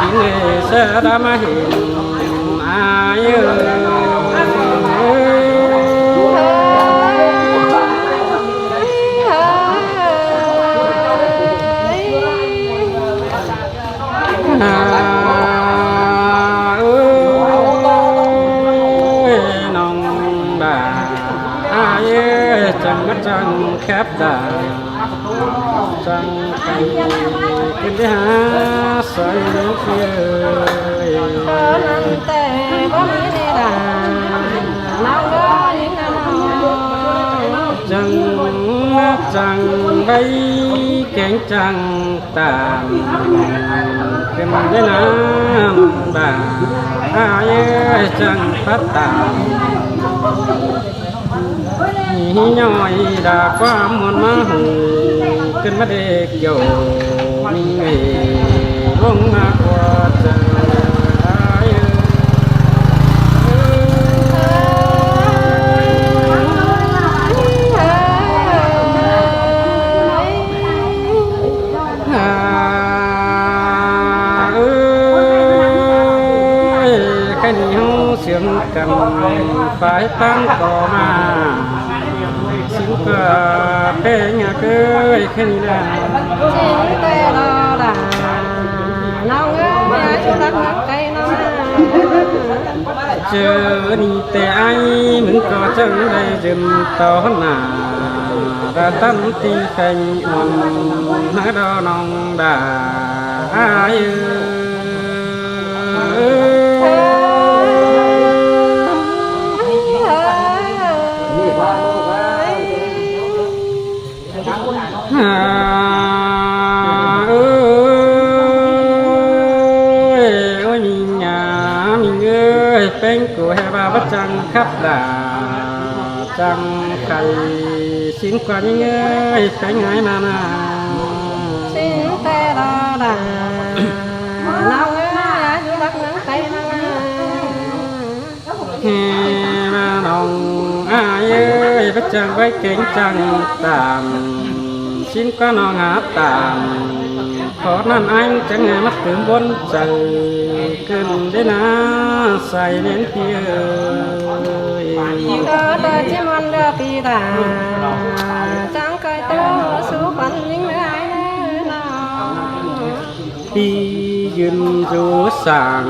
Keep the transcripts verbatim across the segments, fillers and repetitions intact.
Inh ơi, ꞌsớ đá ꞌmá hên ai ơi. À, ơi, ꞌnọng đả ai ơi, chắng ꞌmá chắng khép đả. Chắng khay kin đi hả soi nú phi ơi. Khon ăn ꞌtẹ báu ꞌmí đi đả, ꞌnọng ơi, ꞌnọng. Chắng, chắng báu kéng chắng tản. Kin đi nả đả, ai ơi, chắng phát tản. Hí ꞌnọi đa ꞌquám ꞌmuôn ꞌmá hủ, kin ꞌmá đê kiẻo, ꞌmí ꞌhế ꞌlống ꞌmá ꞌquá chaư ai ơi. À, ơi, khay ꞌnị ꞌháu siêng căn phái ꞌtáng ꞌcọ ꞌmá. Sính ꞌquá ꞌpéng ꞌnhá ꞌcới khay ꞌnị đa. Sính ꞌtẹ lo đa. ꞌNọng ơi, ai ꞌchư lắc nắng cay ꞌnọng. ꞌChớ ꞌnị ꞌtẹ ai ꞌmứng ꞌcọ chắng đảy dứm tó nả. Đa tắm ti pheng uôn há đo ꞌnọng đa ai ơi. À, ơi, ôi, ꞌmí ꞌnhá, ꞌmí ơi, ꞌpéng ꞌcọ hé ꞌva báu chắng khắp đả, chắng khay, sính ꞌquá ꞌmí ơi, ꞌpéng ai ꞌmá ꞌnạ. Sính ꞌtẹ lo đa, ꞌnọng ơi, ai ꞌchư lắc nắng cay ꞌnọng. Hé ꞌva ꞌnọng ai ơi, báu chắng báu kéng chắng tản, sính ꞌquá ꞌnọng hả tản. Khót ꞌnặn ai chắng hả ꞌmá tứm bón chaư, kin đi nả sai ꞌnén phi ơi. Ꞌnị ꞌcọ ꞌtoi ꞌchí ꞌmuôn đa phi đa, chắng cai ꞌtố sú păn ꞌnhính ꞌnớ ai ꞌnớ ꞌnọng. Phi dưn dú sảng,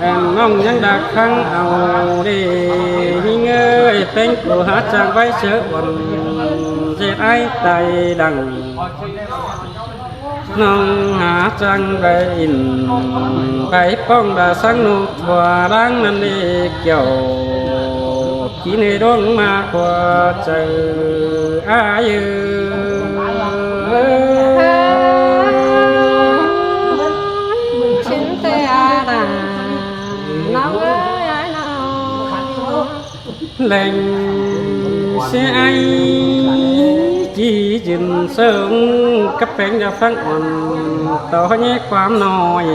ên ꞌnọng ꞌnhắng đa khắng au đê, ꞌnhính ơi, ꞌpéng ꞌcọ hả chắng báu chaư uôn, ꞌdệt ai tai đăng. ꞌNọng hả chắng báu in, báu ꞌpóng đa sáng ꞌnụ ꞌthoa đang ꞌnặn đê kiẻo. Kin ꞌhế ꞌlống ꞌmá ꞌquá chaư ai ơi. Sính ꞌtẹ a đa, ꞌnọng ơi, ai ꞌnọng. Leng ꞌsứ ai ꞌchí dưn sớng cắp ꞌpéng đa phắng uôn, tó ꞌnhé ꞌquám ꞌnọi.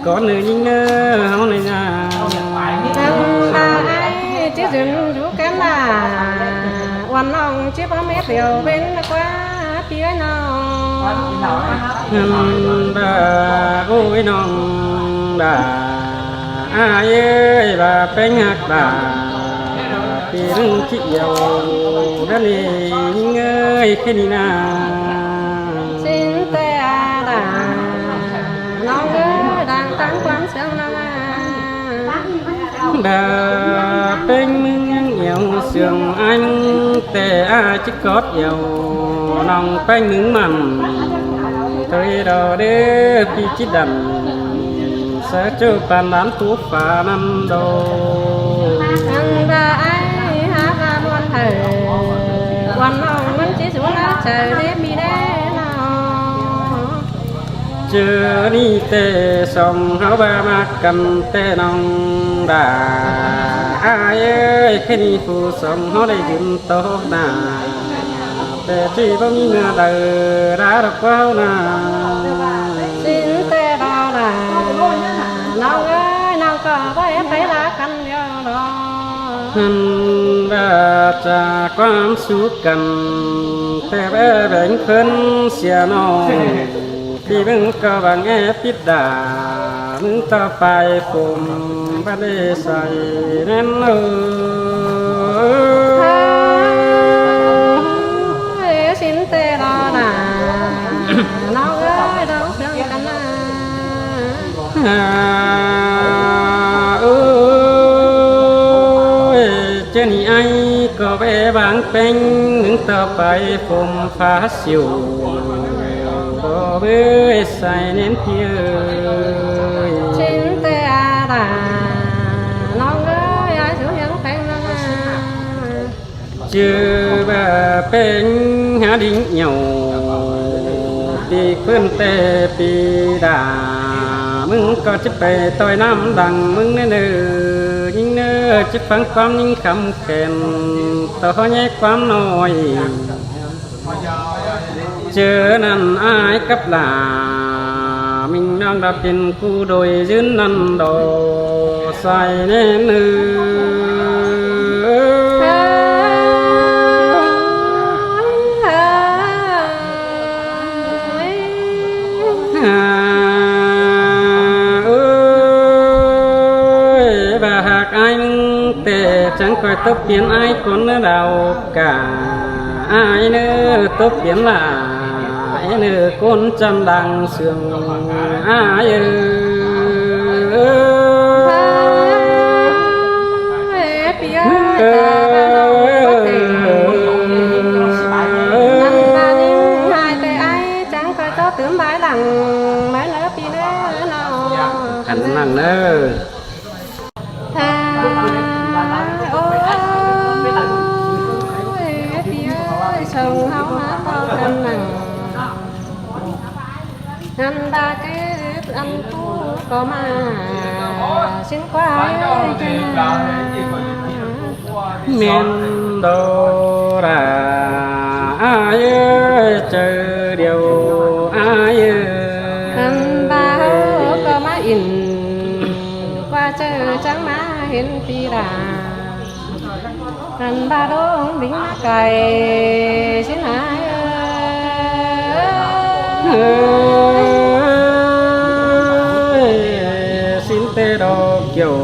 Có ꞌnư ꞌnhính ꞌnớ ꞌháu ꞌnị ꞌnạ. Chắng ai ꞌchí dưn dú kén đa, uôn ꞌnọng ꞌchí báu mết điêu bến ꞌquá phi ơi ꞌnọng. Hăn đa, ôi ꞌnọng đa, ai ơi, ꞌva ꞌpéng ꞌhặc đa, phi ꞌnưng ꞌchí yau, đa ꞌnị ꞌnhính ơi, khay ꞌnị ꞌnạ. Sính ꞌtẹ a đa, ꞌnọng ơi, đang ꞌtáng ꞌquám sương ꞌnọng ꞌnạ. Đa ꞌpéng ꞌmứng ꞌnéo sương ai ꞌmứng ꞌtẹ ai ꞌchí cót yau, ꞌnọng ꞌpéng ꞌmứng mẳn. Tôi đo đế phi ꞌchí đẳn, sa ꞌchớ păn đán phú phá ꞌnặn đô. Ăn ꞌva ai hák ꞌva ꞌmuôn thở, uôn ꞌnọng ꞌmắn ꞌchí dú ná chaư đế ꞌmí đé ꞌnọng. ꞌChớ ꞌnị ꞌtẹ song ꞌháu ꞌva ꞌmá căn ꞌtẹ ꞌnọng đa. Ai ơi, khay ꞌnị phủ song ꞌháu đảy dưn tó ꞌnạ. ꞌTẹ ꞌchí báu ꞌmí ꞌmưa đaư đá độc ꞌquá ꞌháu ꞌnạ. Sính ꞌtẹ đaư đa. ꞌNọng ơi, ꞌnọng ꞌcọ báu é pay đá căn điêu lo. Hăn ꞌva ꞌchạ ꞌquám sú căn ꞌTẹ báu bẻng ꞌphớn sia ꞌnọng, ꞌpi ꞌmứng ꞌcọ bang é pít đa, ꞌmứng ꞌtọ pay phôm bát đê sai ꞌnén ꞌnớ. Ơi, ꞌsịn ꞌtẹ đó nả, ꞌnọng ơi, đau sương căn nả. À, ơi, ꞌchớ ꞌnị ải ꞌcọ báu bang ꞌpéng, ꞌmứng ꞌtọ pay phôm phá siu, đó báu sai ꞌnén ꞌpi ơi. ꞌSịn ꞌtẹ à đa, ꞌnọng ơi, ải sương hiêng ꞌpéng ꞌnớ nả. ꞌChớ ꞌva ꞌpéng hák đin ꞌnhạu, ꞌpi ꞌphớn ꞌtẹ ꞌpi đa, ꞌmứng ꞌcọ ꞌchí pay ꞌtoi ꞌnặm đăng ꞌmứng ꞌnớ ꞌnớ, ꞌnhính ꞌnớ ꞌchí ꞌphắng ꞌquám ꞌnhính khắm khen, ꞌtọ ꞌhó ꞌnhé ꞌquám ꞌnọi. ꞌChớ ꞌnặn ải cắp lả, ꞌmính ꞌnọng đa pên ꞌcú đôi ꞌdớn ꞌnặn đó sai ꞌnén ꞌnớ. Ơi, ꞌva ꞌhặc ải ꞌmứng ꞌtẹ chắng ꞌcoi tốc piến ải cốn ꞌnớ đaư cả. Ải ꞌnớ tốc piến lả, ải ꞌnớ cốn chăm đang sương ải ơi. Ơi, ꞌpi ơi, ta ꞌva ꞌnọng có thể. Năm ba ꞌnhính ải ꞌtẹ ải chắng ꞌcoi tốc tứm bái lăng, ꞌmá ꞌnớ ꞌpi ꞌnớ ꞌnọng. Khăn nẳng ꞌnớ. Tha, ôi, pi ơi, song ꞌháu ꞌmá ꞌtoi căn nẳng. Ăn ba ké ăn ꞌcú ꞌcọ ꞌmá, ꞌsịn ꞌquá ơi, ꞌchớ ꞌnặn. ꞌMen đó đa, ải ơi, ꞌchớ điêu, ải ơi. Ăn ba ꞌháu ꞌcọ ꞌmá in, ꞌquá ꞌchớ chắng ꞌmá hên ꞌpi đa. Ăn ba ꞌlống bính ꞌmá cai, ꞌsịn ải ơi. Ơi, ꞌsịn ꞌtẹ đó kiẻo.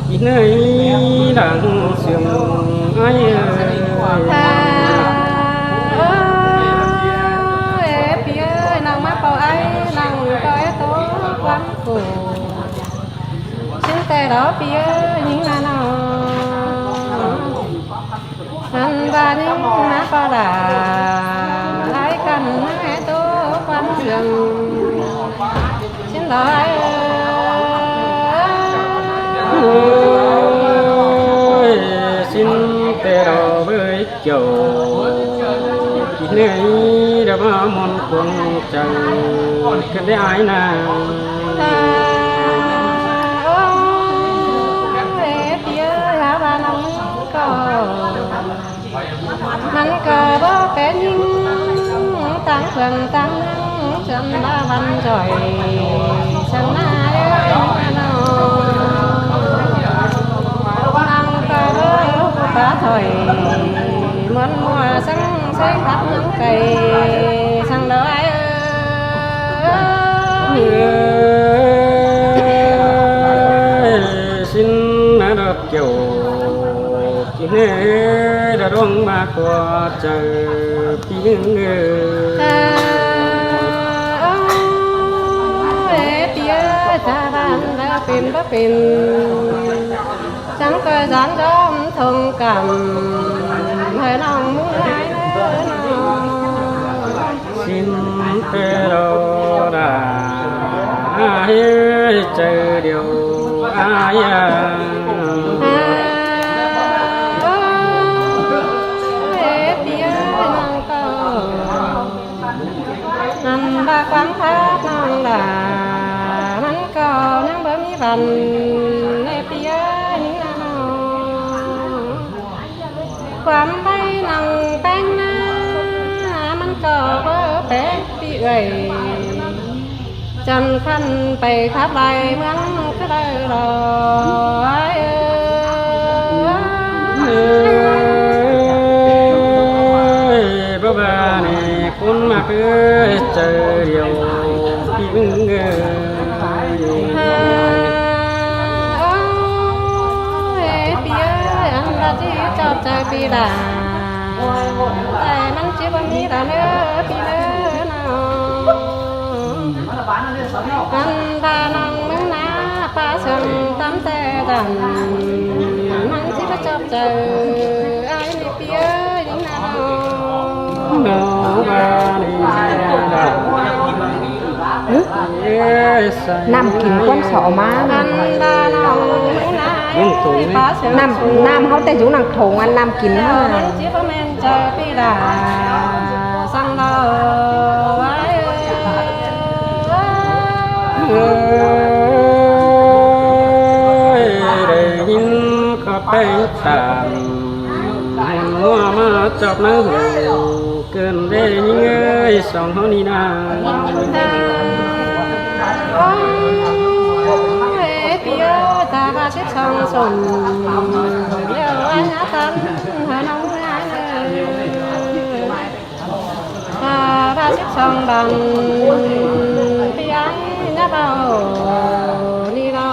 ꞌChí ꞌnị đang sương ải ơi. Tha, ơi, pi ơi, ꞌnọng ꞌmá ꞌpo ải, ꞌnọng ꞌcọ é ꞌtố ꞌquám phủ. ꞌSịn ꞌtẹ đó pi ơi, ꞌnhính ꞌmá ꞌnọng. Ăn ba ꞌnhính ꞌmá ꞌpo đa, ải căn ꞌmá é ꞌtố ꞌquám sương. ꞌSịn đó ải ơi. Ơi, ꞌsịn ꞌtẹ đó bới kiẻo. ꞌChí ꞌnị đa ꞌmá ꞌmuôn cuông chắng, ꞌcọ đảy ải ꞌnạ. Tha, ôi, pi ơi, hả ba ꞌnọng ꞌcọ. ꞌMắn ꞌcọ báu pên ꞌnhính, ꞌtáng phường ꞌtáng ꞌmướng, chăm ba văn giỏi, chăm ꞌnạ ơi, ꞌnạ ꞌnọ. ꞌMắn ꞌcọ báu ꞌcú pá thỏi, ꞌmuôn ꞌmua săng ꞌsới khắp ꞌnướng cày, săng đó ải ơi. Ơi, ꞌsịn ꞌmá đó kiẻo. ꞌChí ꞌnị đa ꞌlống ꞌmá ꞌcọ chaư ꞌpi ꞌnưng ơi. Ơ, ơ, ê, pi ơi, ta ban báu pên, báu pên. Chắng ꞌcoi dán ꞌdóm thông cảm, hảư ꞌnọng ꞌmướng ải ꞌnớ ꞌnọng. ꞌSịn ꞌtẹ đó đa, ải ơi, chaư điêu ải à. Ơ, ê, pi ơi, ꞌnọng ꞌcọ. ꞌNặn ba ꞌquám khắp ꞌnọng đa, ꞌmắn ꞌcọ ꞌnhắng báu ꞌmí văn, ê, pi ơi, ꞌnhính ꞌnặn ꞌnọng. ꞌQuám ꞌvạy ꞌnọng ꞌpéng ꞌnạ, ꞌmắn ꞌcọ báu pék ꞌpi ơi. Chăn khăn pay khắp lai ꞌmướng ꞌcọ đảy lo. Ơi, ơi, Ơi, chaư điêu ꞌpi ꞌmứng ơi. Ơi, ꞌpi ơi, ăn ꞌva ꞌchí chóp chaư ꞌpi đa. Tái ꞌmắn ꞌchí báu ꞌmí đa ꞌnớ, ꞌpi ꞌnớ ꞌnọ. Ăn ꞌva ꞌnọng ꞌmứng ꞌná ꞌpá sương tắm té dản. ꞌMắn ꞌchí báu chóp chaư. Ai ꞌnị ꞌpi ơi, ꞌnhính ꞌnạ ꞌnọ. ꞌNặm kin ꞌquám so ꞌmá. ꞌNặm, ꞌnặm ꞌháu té dú nẳng thông ăn ꞌnặm kin ꞌnặn. Ơi, đảy ꞌnhính ꞌcọ pay tản. Hua ꞌmá chóp ꞌnớ hủ, ꞌcứn đảy ꞌnhính ơi, song ꞌháu ꞌnị ꞌnạ. Ơi, ꞌpi ơi, ta ꞌva síp song sổn, ꞌlẹo ai ꞌnhá tắn, hả ꞌnọng ai ꞌnớ. Ta ꞌva síp song đàn, ꞌpi ai ꞌnhá báu ꞌnị ꞌnọ.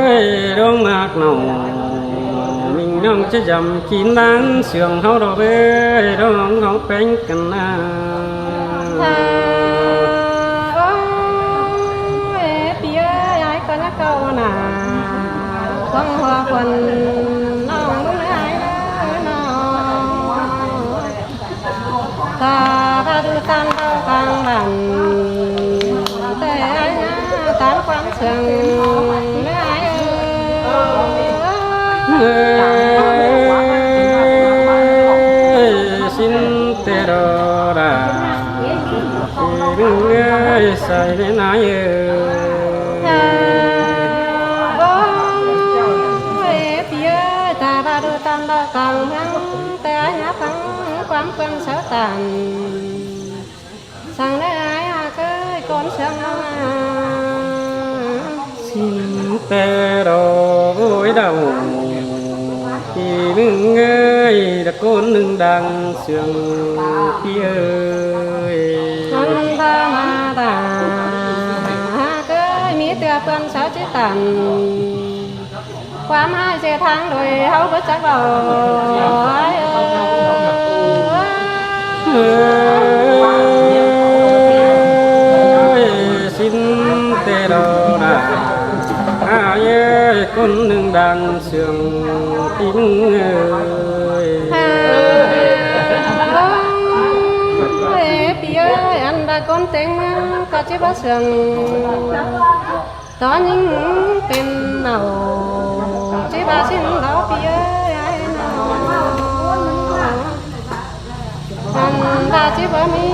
Ơi, ꞌlống ꞌmặc ꞌnọng, ꞌminh ꞌnọng ꞌchí dăm kin ꞌláng sương ꞌháu đaư ꞌvới, ꞌlống ꞌháu ꞌpéng căn ꞌnạ. Ơi, ꞌpi ơi, ai ꞌcọ ꞌnhá ꞌcọ ꞌnạ. Quang hua khuôn ꞌnọng ꞌmứng ai ꞌnớ ꞌnọ. Ta ꞌva đu ꞌtan ꞌtạu cang bản, té ai ꞌnhá tán ꞌquám sương ꞌnớ ai ơi. Ơi, ꞌsịn té ꞌlọ đa. ꞌPi ꞌmứng ơi, sai ꞌnớ ai ơi. Ơi, ꞌpi ơi, ta ꞌva đu ꞌtan ꞌtạu cang bản, té ai ꞌnhá tán ꞌquám sương ꞌsớ tản. Săng ꞌnớ ai ꞌhặc ơi, ꞌcốn sương ꞌnọng ꞌnạ. ꞌSịn té ꞌlọ ôi đaư. ꞌPi ꞌmứng ơi, đa ꞌcốn ꞌnưng đang sương ꞌpi ơi. Ăn ꞌva ꞌmá ta ꞌhặc ơi, ꞌmí ꞌtưa ꞌpưn ꞌsớ ꞌchí tản. ꞌQuám ꞌhại ꞌdệt ꞌháng đuổi ꞌháu báu chắc báu. Ơi, ơi, ꞌsịn té ꞌlọ đa. Ai ơi, ꞌcốn ꞌnưng đang sương ꞌpi ꞌmứng ơi. Ơi, ꞌpi ơi, ăn ꞌva ꞌcốn ꞌtếng ꞌmướng ꞌcọ ꞌchí báu sương. Tó ꞌnhính pên nảu, ꞌchí ꞌva ꞌsịn ꞌló ꞌpi ơi, ai ꞌnọ. Ăn ꞌva ꞌchí báu ꞌmí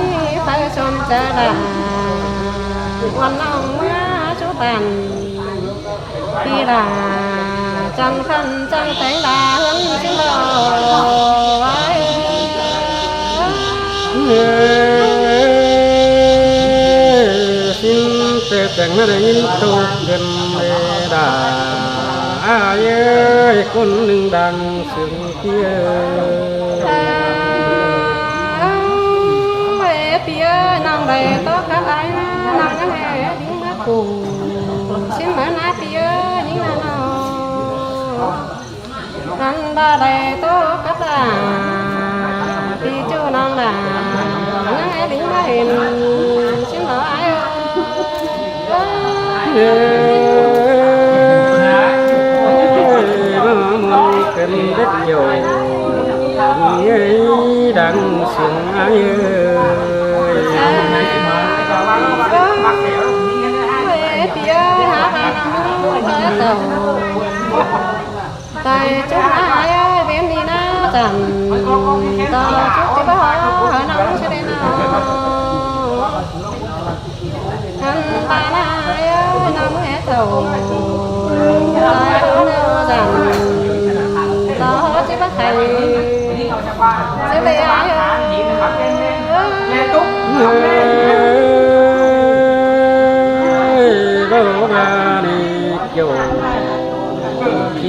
phaư sôm chaư đa, ꞌquám ꞌnọng ꞌmứa sú bản. ꞌPi đa, chắng khăn chắng téng đa ꞌhướn ꞌsịn ꞌló, ai ơi. ꞌSịn té téng ꞌnặn đảy ꞌnhính ꞌtố ꞌcứn đa. Ai ơi, ꞌcốn ꞌnưng đang sương ꞌpi ơi. Ơi, ꞌpi ơi, ꞌnọng đảy ꞌtố cắp ai ꞌnớ, ꞌnọng ꞌnhắng é đính ꞌmứa phủ. ꞌSịn ꞌmứa ꞌnạ ꞌpi ơi, ꞌnhính ꞌnạ ꞌnọ. Ăn ꞌva đảy ꞌtố cắp đa, ꞌpi ꞌchu ꞌnọng đa, ꞌnhắng é đính ꞌmứa hên, ꞌsịn ꞌló ai ơi. Ơi, ꞌmá ꞌmôn ꞌcứn đét dô, ꞌnhính đang sương ai ơi. Ơi, ꞌpi ơi, hák ꞌva ꞌnọng ꞌmứa ꞌtố cắp đa. Tái chúc ꞌnạ ai ơi, bên đi ꞌnạ chăn. Tó chúc ꞌchí báu hó, hó ꞌnọng ꞌchí đảy ꞌnạ. Ăn ꞌva ꞌnạ ai ơi, ꞌnọng ꞌmứa ꞌtố. Tái chúc ꞌnạ chăn. Tó hó ꞌchí báu khay. ꞌChí đảy ai ơi. Ơi, ꞌló ꞌva đi kiêu. ꞌPi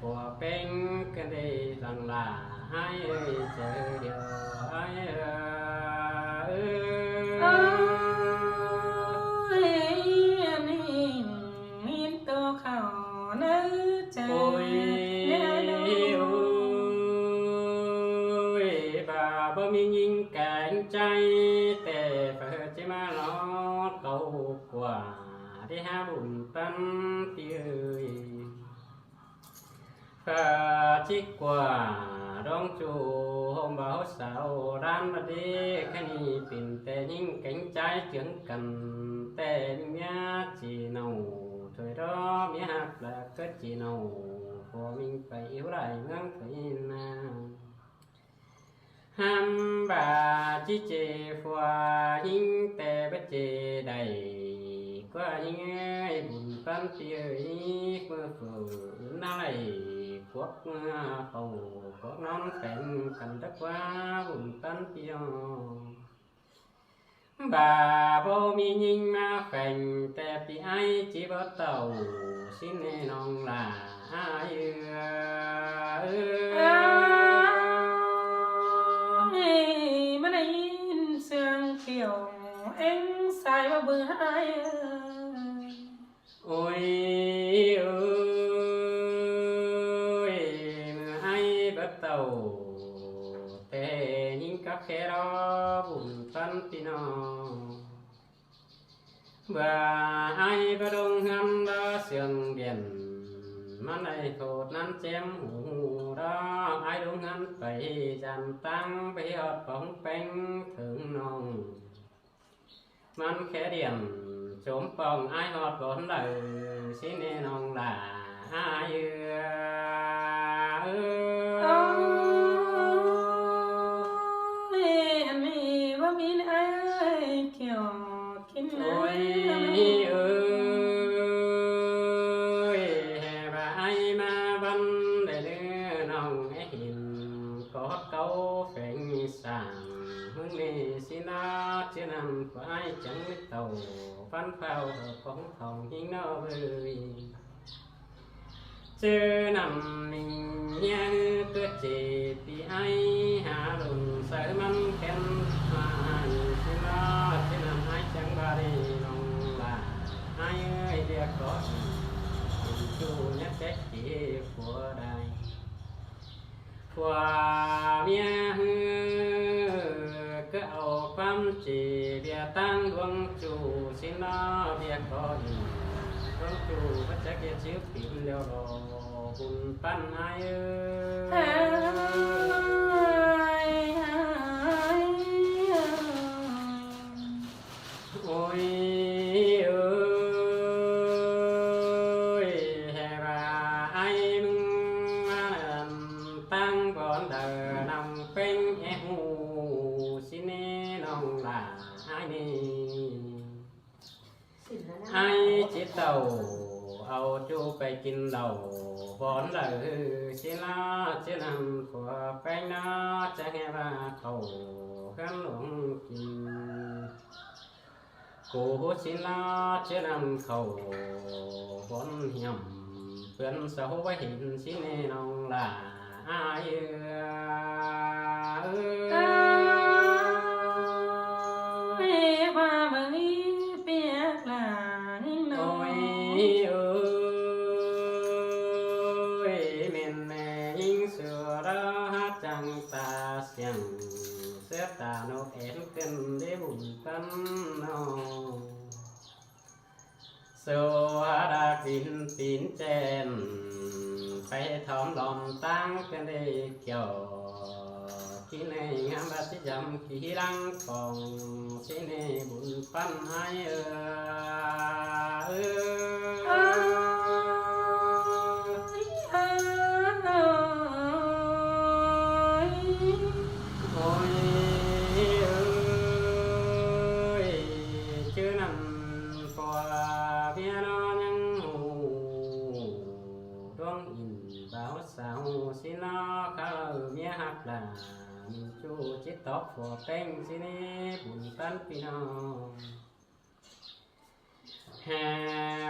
Phua ꞌpéng ꞌcọ đảy lăng lả ải ơi, chớ điêu ải ơi. Ôi, ôi, ꞌva báu ꞌmí ꞌnhính kéng ꞌchái, té phaư ꞌchí ꞌmá lỏ cáu ꞌquá, đi hák bun ꞌpắn ꞌpi ơi. Phaư ꞌchí ꞌquá ꞌluống ꞌchu ꞌhôm báu sáo đán bát đi, ꞌkhạy ꞌnị pên té ꞌnhính kéng ꞌchái ꞌchương căn, té ꞌmí ꞌchí nảu thôi đó, ꞌmí hák lả ꞌcọ ꞌchí nảu, phua ꞌmính pay íu lai ꞌmướng pay na. Hăm ꞌva ꞌchí ꞌchí phua ꞌnhính té báu ꞌchí đảy, ꞌquá ꞌnhính ơi, bun ꞌpắn ꞌpi ơi, ꞌmự phủ ứn ꞌná đảy, cuốc ꞌmưa khảu cuốc ꞌnón phén căn đắc ꞌquá, bun ꞌpắn ꞌpi ơi. ꞋVa báu ꞌmí ꞌnhính ꞌmá phén, té ꞌpi ải ꞌchí báu tảu, ꞌsịn ꞌnị ꞌnọng lả ải ơi. Ôi, ꞌmá đảy ꞌsướng kiẻo ꞌéng sai ꞌva bươn ải ơi. Ôi, ôi, ꞌmự ải báu tảu, té ꞌnhính cắp khé đó, bun ꞌpắn ꞌpi ꞌnọng. ꞌVa ải báu đông ꞌhướn đó ꞌsướng điện, ꞌmắn đảy ꞌhột ꞌnặn chém hủ đó, ải đông ꞌhướn pay dản ꞌtáng, pay ꞌhọt póng ꞌpéng thớng ꞌnọng. ꞌMắn khé điện chốm pong ải ꞌhọt bón đaư, ꞌsịn ꞌnị ꞌnọng lả ải ơi. Ôi, ăn ꞌmí báu ꞌmí ải kiẻo kin ơi. Ôi, ơi, hè ꞌva ải ꞌmá băn đảy ꞌnớ ꞌnọng é hên, có hót cáu phén sảng ꞌmướng ꞌnị ꞌsịn ꞌnớ, ꞌchớ ꞌnặn phua ải chắng ꞌmí tảu, ꞌphắn phao hảư cóng thỏng ꞌhính ꞌnớ ꞌvới. ꞌChớ ꞌnặn ꞌmính ꞌhiếng ꞌcọ ꞌchí ꞌpi ải hả lun saư ꞌmắn khén ꞌmá ꞌsịn ꞌnớ, ꞌchớ ꞌnặn ải chắng ꞌva đảy ꞌnọng lả ải ơi, ꞌviạk có ꞌnị, bun ꞌchu nhắc chét kỉ phua đảy. Phua ꞌmía ꞌhứ ꞌcọ au ꞌquám ꞌchí ꞌviạk ꞌtáng ꞌluống ꞌchu ꞌsịn ꞌnớ, ꞌviạk có ꞌnị ꞌluống ꞌchu báu chắc ꞌviạk chứ pin leo lo, bun ꞌpắn ải ơi. Ôi, ơi, hè ꞌva ải ꞌmứng ꞌmá ăn ꞌtáng bón đaư ꞌnọng ꞌpéng é hủ, ꞌsịn ꞌnị ꞌnọng lả ải ꞌnị. Ải ꞌchí tảu au ꞌchu pay kin lảu bón đaư ꞌsịn ꞌnớ, ꞌchớ ꞌnặn phua ꞌpéng ꞌnớ chắng é ꞌva khảu ꞌhướn ꞌluống kin. Cô hút ꞌsịn ꞌnớ ꞌchớ ꞌnặn khảu bón hiêm, ꞌpướn sáu ꞌva hên ꞌsịn ꞌnị ꞌnọng lả ải ơi. Ôi, ꞌva ꞌmới ꞌviạk lả ꞌnị ꞌnọng. Ôi, ôi, ꞌmen ꞌnị ꞌnhính sửa đó hák chắng ta siêng, ꞌsứa ta ꞌnộc én ꞌcứn đé bun ꞌpắn ꞌnọng. Sô hả đa pin pin chen, pay thóm lom ꞌtáng ꞌcứn đé kiẻo. ꞌKhí ꞌnị ꞌngắm bát ꞌchí dăm ꞌkhí lăng pong, ꞌsịn ꞌnị bun ꞌpắn ải ơi. Ôi, ơi, ꞌchớ ꞌnặn phua ꞌmía ꞌnớ ꞌnhắng hủ, ꞌluống ỉn báu sáo ꞌsịn ꞌnớ, khảu ꞌmía hák lả ꞌmí ꞌchu ꞌchí tóp phua ꞌpéng ꞌsịn ꞌnị bun ꞌpắn ꞌpi ꞌnọng. Hè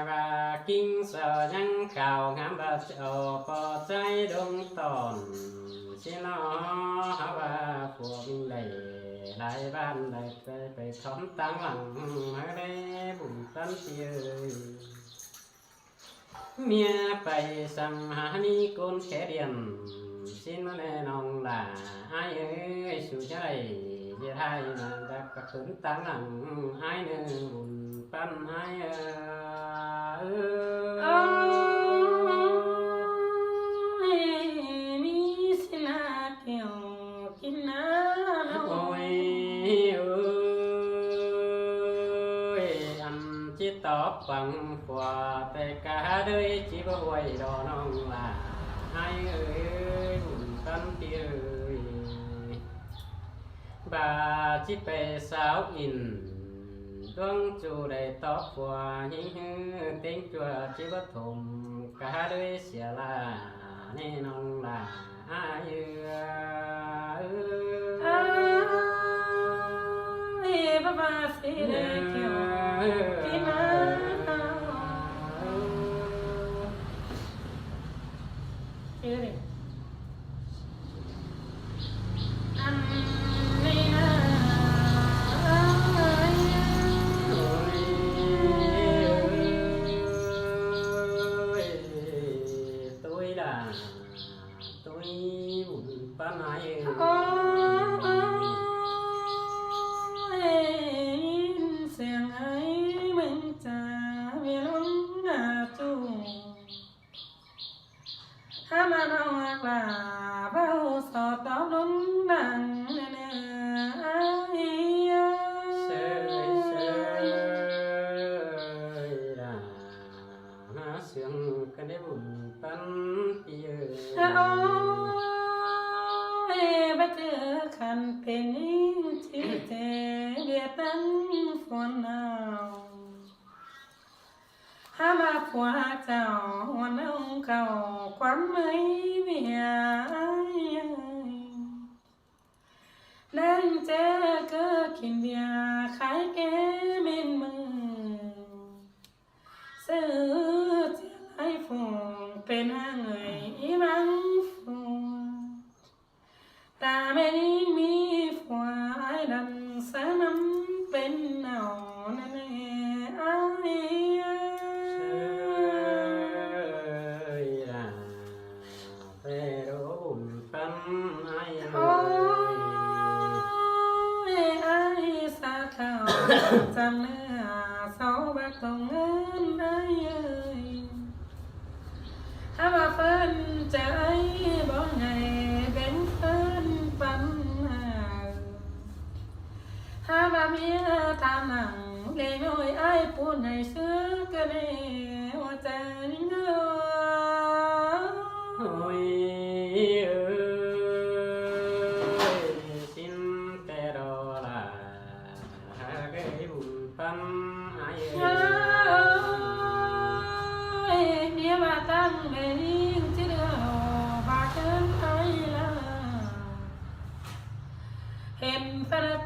ꞌva ꞌkính sau ꞌnhắng khảu ngắm ꞌva ꞌchọ ꞌpo ꞌchái đông tỏn. ꞌSịn ꞌnọ hảư ꞌva phủ ꞌminh đảy lai ꞌván đảy pay, pay thóm ꞌtáng lăng hảư đảy bun ꞌpắn ꞌpi ơi. ꞌMía pay săng hảư ꞌmí ꞌcốn khé điên. ꞌSịn ꞌnọ ꞌnọng lả ải ơi, su ꞌchá đảy ꞌdệt ải ꞌnạ, đắc ꞌcọ khửn ꞌtáng lăng ải ꞌnưng bun ꞌpắn ải ơi. Ôi, ꞌmí ꞌsịn ꞌna kiêu kin ꞌna ꞌnọng. Ôi, ôi, ăn ꞌchí tóp păng phua pay cá đới ꞌchí báu ꞌhuai đo ꞌnọng lả ải ơi, bun ꞌpắn ꞌpi ơi. ꞌVa ꞌchí pay sáo in ꞌluống ꞌchu đảy tóp phua ꞌhính ꞌhứ ꞌtếng ꞌchua ꞌchí báu thôm cá đới sia ꞌla ꞌnê ꞌnọng lả ải ơi. Ôi, ꞌva ꞌva ꞌsịn đảy kiêu kin ꞌna ꞌnọng. Ê đê. Ăn ꞌnị ꞌna. Ôi, ôi, tui đa, tui bun ꞌpắn ải ơi. Ôi, in siêng ải ꞌmướng ꞌchạ ꞌviạk ꞌlống ꞌnạ ꞌchu. Hák ꞌmá ꞌnọng ꞌhặc ꞌva báu so tóp ꞌlốn nẳng ꞌnê ꞌnê ải ơi. Sơi, sơi đa, hák siêng căn đé bun ꞌpắn ꞌpi ơi. Ôi, báu ꞌchư khăn pên ꞌnhính ꞌchí ꞌchê ꞌviạk ꞌtáng phua ꞌnọng. Hák ꞌmá phua chảu ꞌhuôn ꞌnọng khảu ꞌquám ꞌmới ꞌviạk ải ơi. ꞌNáng ꞌchớ ꞌcứ kin ꞌviạk khái ké ꞌmến ꞌmự. Sư ꞌchưa lai phông pên ꞌháng ơi í ꞌmáng phua. Ta ꞌmí ꞌmí phua ải đăm sa ꞌnăm pên nảu ꞌnê ꞌnê ải ơi. Sơi đa, pay đảy bun ꞌpắn ải ơi. Ôi, ải sa khảu chăm ꞌnưa sau bác tông ơn ải ơi. Hák ꞌva ꞌphớn chaư ải báu ngại bén ꞌphớn ꞌpắn ải. Hák ꞌva ꞌmía tham nẳng đảy ꞌnọi ải pun ải ꞌsứa ꞌcọ ꞌnê ꞌhua chaư ꞌnhính ơi. Ôi, ôi, ꞌsịn ꞌtẹ đo lả. Hák ꞌmá bun ꞌpắn ải ơi. Ôi, ꞌmía ꞌva ꞌtáng ꞌmê ꞌnhính ꞌchí đảy ꞌva khớn ải ꞌlạ. Hên ꞌphạ ꞌtạu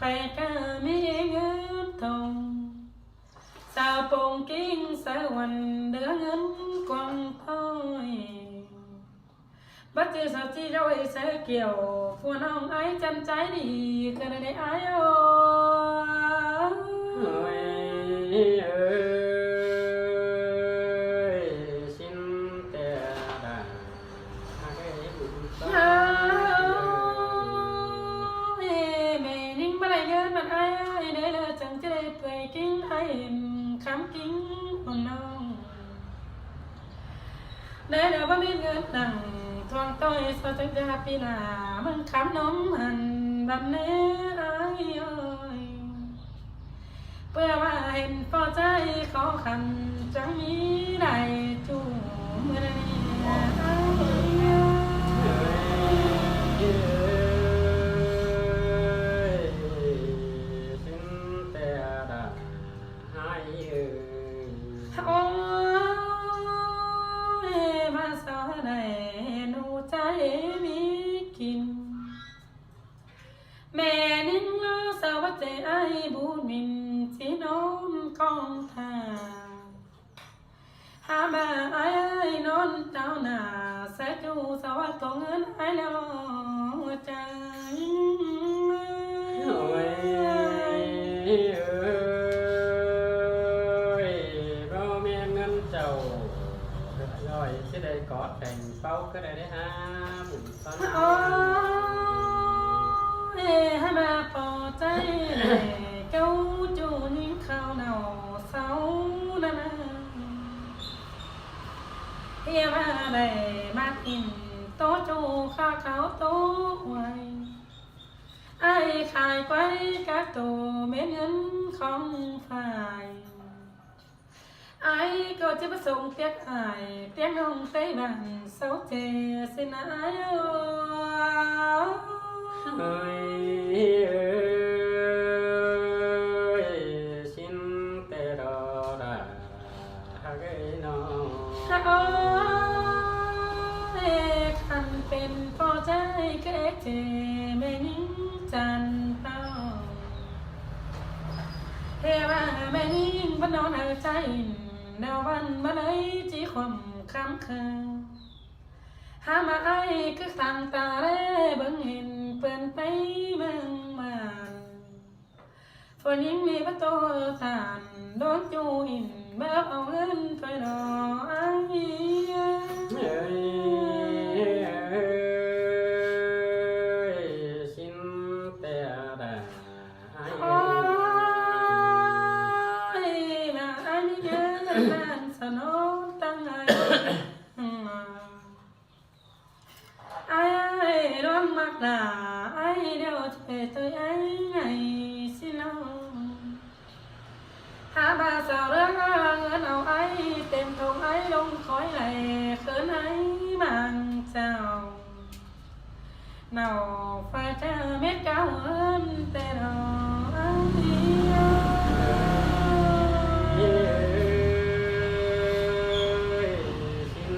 pay ꞌcọ ꞌmí ꞌngớn thong. Sau pông ꞌkính sau ꞌhuôn đứa ꞌngớn quăng thôi. Báu ꞌchư sau ꞌchí ꞌdội sau kiẻo, phua ꞌnọng ải chăn chái đi, ꞌcọ đảy ải ơi. Ôi, ôi, ꞌsịn ꞌtẹ đa, hák ꞌmá bun ꞌpắn. Ôi, ꞌmê ꞌnhính báu đảy ꞌngớn ꞌmắn ải ơi, đảy ꞌlạ chắng ꞌchí đảy pay ꞌkính ải, khắm ꞌkính ꞌhuôn ꞌnọng. Đảy ꞌlạ báu ꞌmí ꞌngớn nẳng, thuang ꞌtoi sau chắng ꞌchạ ꞌpi ꞌla, ꞌmướng khắm ꞌnôm hẳn băn ꞌnê ải ơi. ꞌPưa ꞌva hên ꞌpo ꞌchái khó khăn chắng ꞌmí đảy ꞌchu ꞌmưa ꞌnê ải ơi. Ôi, ꞌsịn ꞌtẹ đa. Ôi, ꞌva sau đảy ꞌnu ꞌchái ꞌmí kin. ꞌMê ꞌnhính ꞌló sau báu ꞌchư ải bun ꞌminh ꞌchí ꞌnón khong tha. Hák ꞌva ải ꞌnón táo nả, ꞌsớ ꞌchu sa ꞌva tô ꞌngớn ải ꞌlo chaư. Ôi, ơi, báu ꞌmen ꞌngớn chảu, ꞌlới ꞌchí đảy có thành páo ꞌcứ đảy đảy há bun ꞌtọn. Ôi, hák ꞌva ꞌpo ꞌchái đảy cáu ꞌchu ꞌnhính khảu nảu sáu ꞌnặn ꞌnớ. ꞌHiê ꞌva đảy ꞌmặc ꞌnhính ꞌtố ꞌchu khả khảu ꞌtố uối. Ải khai quái cá tô ꞌmen ꞌngớn khong phải. Ải ꞌcọ ꞌchí báu sông piếc ải, piếc ꞌnọng té bản sáu chê ꞌsịn ải ơi. Ơi, ơi, ꞌsịn té ꞌlo đa hák ꞌnọ. Hák ơi, khăn pên ꞌpo ꞌchái ꞌcọ ꞌchí ꞌmí ꞌnhính chăn táo. ꞌHiê ꞌva ꞌmí ꞌnhính báu ꞌnón hảư ꞌchái ꞌnhính, ꞌnéo ꞌvắn báu đảy ꞌchí khuôm khắm khang. Hák ꞌva ải ꞌcứ thăng ta ꞌlé bớng hên pươn pay ꞌmướng ꞌmắn. Phua ꞌnhính ꞌmí báu tô tản, ꞌluống ꞌchu ꞌnhính báu au ꞌngớn ꞌtoi ꞌlo ải. Ơi, ơi, ꞌsịn té đa ải. Ôi, ꞌva ải ꞌmí ꞌngớn bản sa ꞌnón tẳng ải. Ải ꞌluống ꞌmặc đa ải ꞌlẹo ꞌchí pay ꞌtoi ải ꞌnị ꞌsịn ꞌnọ. Hák ꞌva sau ꞌlứa ꞌngớn au ải têm thông ải ꞌlống khói đảy khớn ải ꞌmáng chảu. Nảu ꞌphạ chaư mết cáo ꞌhướn té ꞌlo ải. Ơi, ꞌsịn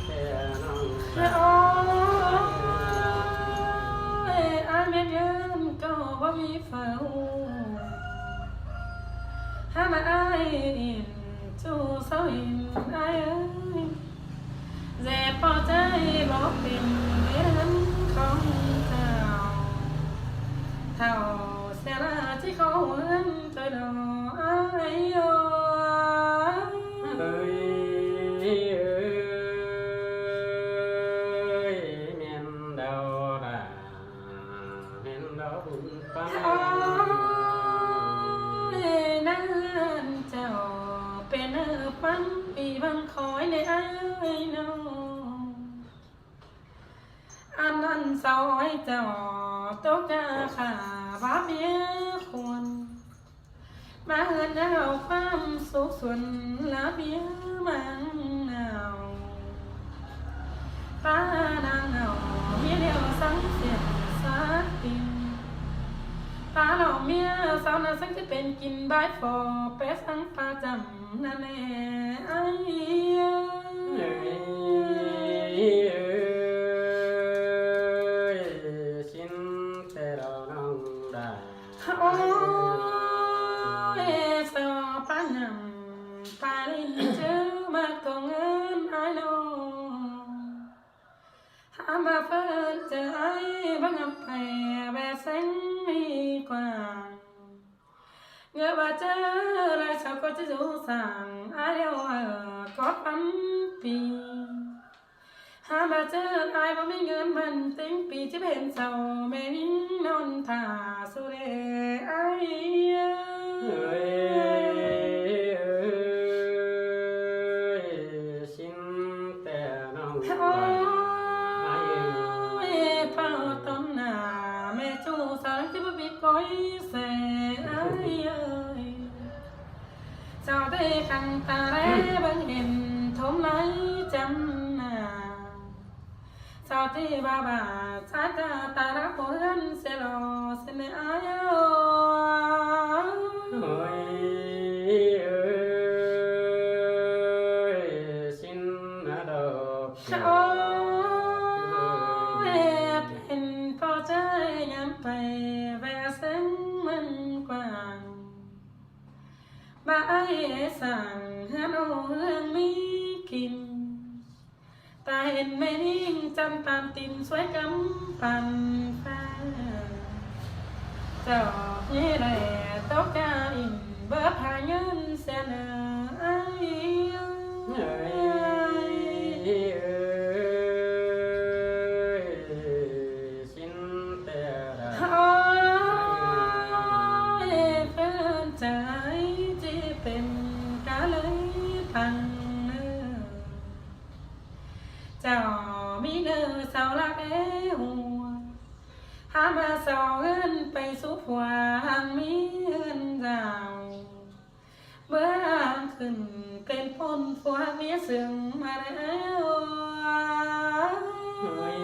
té ꞌnọng. Ôi, ải mết ꞌngớn ꞌcọ báu ꞌmí phaư. Hák ꞌva ải ꞌnhính ꞌchu sau ꞌnhính ải ơi. ꞌDệt ꞌpo ꞌchái báu pên ꞌviạk khong thảu. Thảu sia ꞌla ꞌchí khảu ꞌhướn ꞌtoi ꞌlo ải ơi. Ơi, ơi, ꞌmen đaư đa. Ôi, ꞌnặn chảu pên ꞌpắn pi ꞌváng khói ꞌnị ải ơi ꞌnọ. Ăn ꞌnặn sau ải chảu tốc ca khả báp ꞌviạk khuôn. ꞌVa ꞌhướn au ꞌquám súc suôn lá ꞌviạk ꞌmáng nảu. ꞌPá đang nảu ꞌmía ꞌlẹo săng siên sák tin. ꞌPá lỏ ꞌmía sau ꞌnặn săng ꞌchí pên kin bái phó pét săng ꞌpá chăm ꞌnặn ꞌnê ải. Ơi, ơi, ꞌsịn té ꞌlo ꞌnọng đa. Ôi, sau ꞌpá nhẳm ꞌpá ꞌlịn ꞌchớ ꞌmặc thông ꞌngớn ải ꞌlo. Hák ꞌva ꞌphớn chaư ải báu ngắm pay ꞌvẹ seng ꞌmí quảng. ꞌNgớ ꞌva ꞌchớ lai sau ꞌcọ ꞌchí dú sảng ải ꞌlẹo hảư cót ꞌpắn pi. Hák ꞌva ꞌchớ ải báu ꞌmí ꞌngớn bản ꞌtếng pi ꞌchí pên sau ꞌmí ꞌnhính ꞌnón thả su đê ải. Ơi, ơi, ơi, ꞌsịn té ꞌnọng. Ôi, ải ơi. Páo ꞌtọn nả ꞌmẹ ꞌchu sau ꞌchí báu ꞌmí khói se ải ơi. Sau ꞌtí khăn ta ꞌlé bớng hên thốm lai chăm nả. Sau ꞌtí ba ba sa ta ta ꞌlá pô ꞌhướn sia ꞌlo sia ꞌnị ải ơi. Ôi, ơi, ꞌsịn ꞌna đaư. Ôi, pên ꞌpo ꞌchái ngắm pay ꞌvẹ seng ꞌmắn quảng. Pá ai sảng ꞌhướn au ꞌhướng ꞌmí kin. Ta hên ꞌmí ꞌnhính chăm pam tin suối cắm păn pha. Chảu ꞌnhé đảy tốc ca ỉn bớp ha nhơn sia nơ ai. Ơi, xin tê ra. Ôi, phơn chai ꞌchí pên cá lưới păng nơ. Chảu ꞌmí nơ sau lắc é hua. Hák ꞌma sau ꞌhướn pay sú phua hăng ꞌmí ꞌhướn dao. Báu hăng khửn pên ꞌpôn phua ꞌmía sương ꞌma đảy eo. Ôi,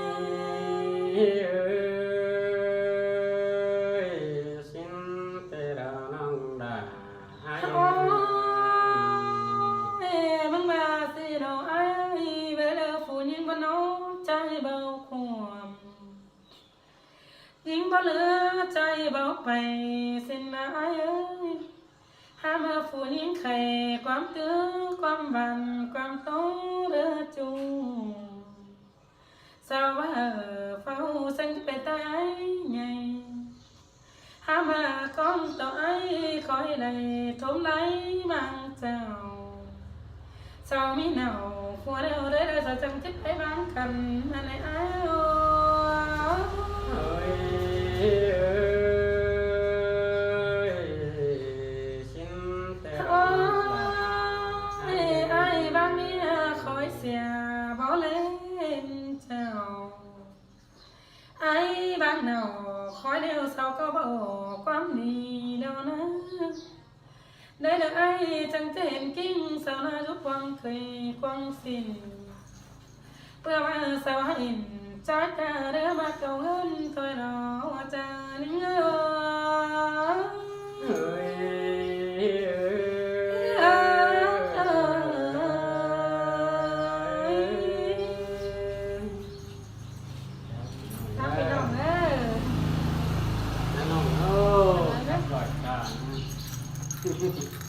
ơi, xin tê ra ꞌnọng đa. Ôi, ꞌmướng ꞌma ꞌsị ꞌnọ ai, ꞌvạy đaư phủ ꞌnhính báu ꞌnọ, chai báu khuôm. ꞌNhính báu ꞌlứa chai báu pay, ꞌsịn ꞌma ai ơi. Hák ꞌma phủ ꞌnhính khay, ꞌquám tứ, ꞌquám ꞌván, ꞌquám ꞌtố đaư ꞌchu. Sau ꞌva ꞌhơ pháo săng pay tai ai nhảy. Hák ꞌma ꞌcóng ꞌtọ ai khói đảy thốm đảy ꞌmáng chảu. Sau ꞌmí nảu phua đeo đảy đa sau chắng chít pay ꞌmáng căn ꞌma đảy ai ơ. Ơi, ơi, xin tê. Ôi, ai ꞌváng ꞌmí khói sia báu ꞌlến chảu. Ai ꞌváng nảu khói đeo sau ꞌcọ báu ꞌquám đi đaư ꞌnớ. Đảy đaư ai chắng ꞌchí hên ꞌkính sau ꞌna dú quăng khuê quăng ꞌsịn. ꞌPưa ꞌva sau hák ỉn chák ca đaư ꞌmá cau ꞌngớn thôi lo ꞌva chá ꞌnhính ơi. Ơi, ơi, ơi. Chào ꞌpi ꞌnọng ơi. Ꞌpi ꞌnọng ơi. Ơi. Chào ꞌpi ꞌnọng.